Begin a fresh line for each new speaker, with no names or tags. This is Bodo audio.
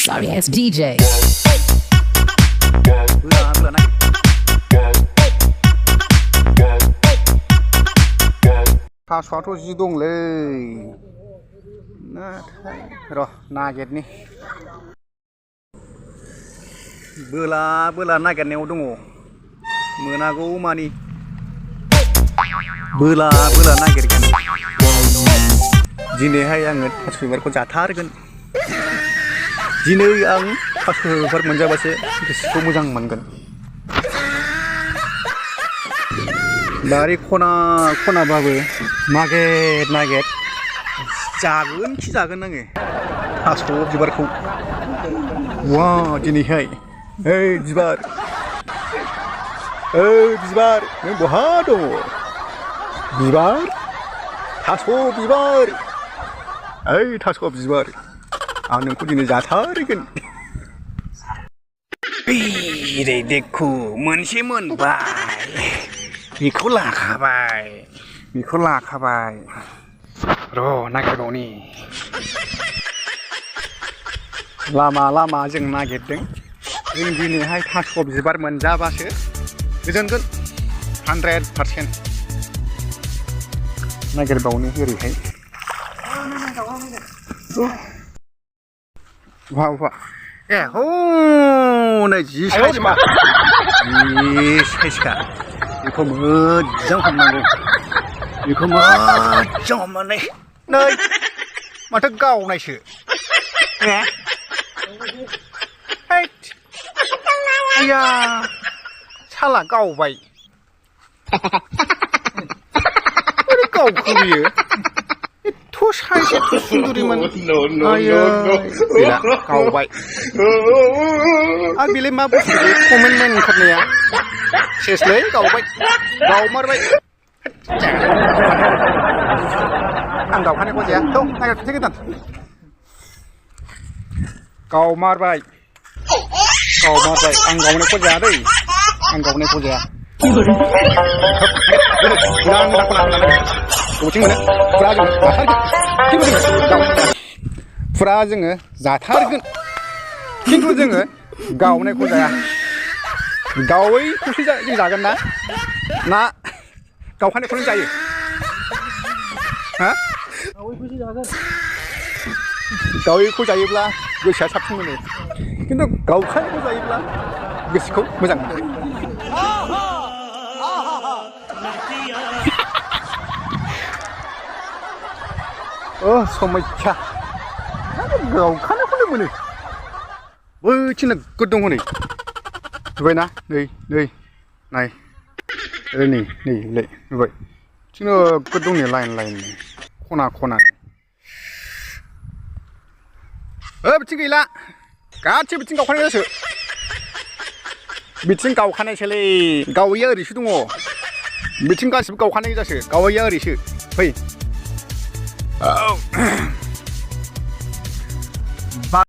Sorry ass DJ.
थास'आथ' जि दंलै नाथाय र' नागिरनि बोला नागिरनायाव दङ मोनागौ मानि बोला नागिरगोन दिनैहाय आङो थास' बिबारखौ जाथारगोन दिनै आं थास' बिबार मोनजाबासो गोसोखौ मोजां मोनगोन बारि खनाबाबो नागिर जागोन आङो थास' बिबारखौ वा दिनैहाय ओइ बिबार नों बहा दङ बिबार थास' बिबार ओइ थास' बिबार आं नोंखौ दिनै जाथारगोन ओइ देखु मोनसे मोनबाय बेखौ लाखाबाय र' नागिरबावनि लामा जों नागिरदों जों दिनैहाय थास' बिबार मोनजाबासो गोजोनगोन 100% नागिरबावनि ओरैहाय बहा ए हनै जि साइजखा बेखौ मोजां हमनांगौ हमनानै नै माथो गावनायसो आया साला गावबाय ओरै गावखो बियो एथ' साइज एथ' सुन्दुरिमोन आयै गैला गावबाय आरो बेलाय मा बुस्थु बे कमेन्टमेन्ट ओंखारनाया सेसलै गावमारबाय आं गावखानायखौ जाया थ' नागिरफिनसै गोदान गावमारबाय आं गावनायखौ जाया दै आं गावनायखौ जाया फुरा जोङो जाथारगोन खिन्थु जोङो गावनायखौ जाया गावैखौसो जों जागोन ना गावखानायखौनो जायो हा गावैखौ जायोब्ला गोसोआ साबसिन मोनो खिन्थु गावखानायखौ जायोब्ला गोसोखौ मोजां मोनो समयखा गावखानायखौनो मोनो बैथिं नोगोद दङ नै नुबायना नै नाय नै नुबाय बिथिं नोगोद दं नै लाइन खना बिथिं गैला गासैबो बिथिं गावखानायसो बिथिं गावखानायसोलै गावैया ओरैसो दङ बिथिं गासिबो गावखानाय गोजासो गावैया ओरैसो फै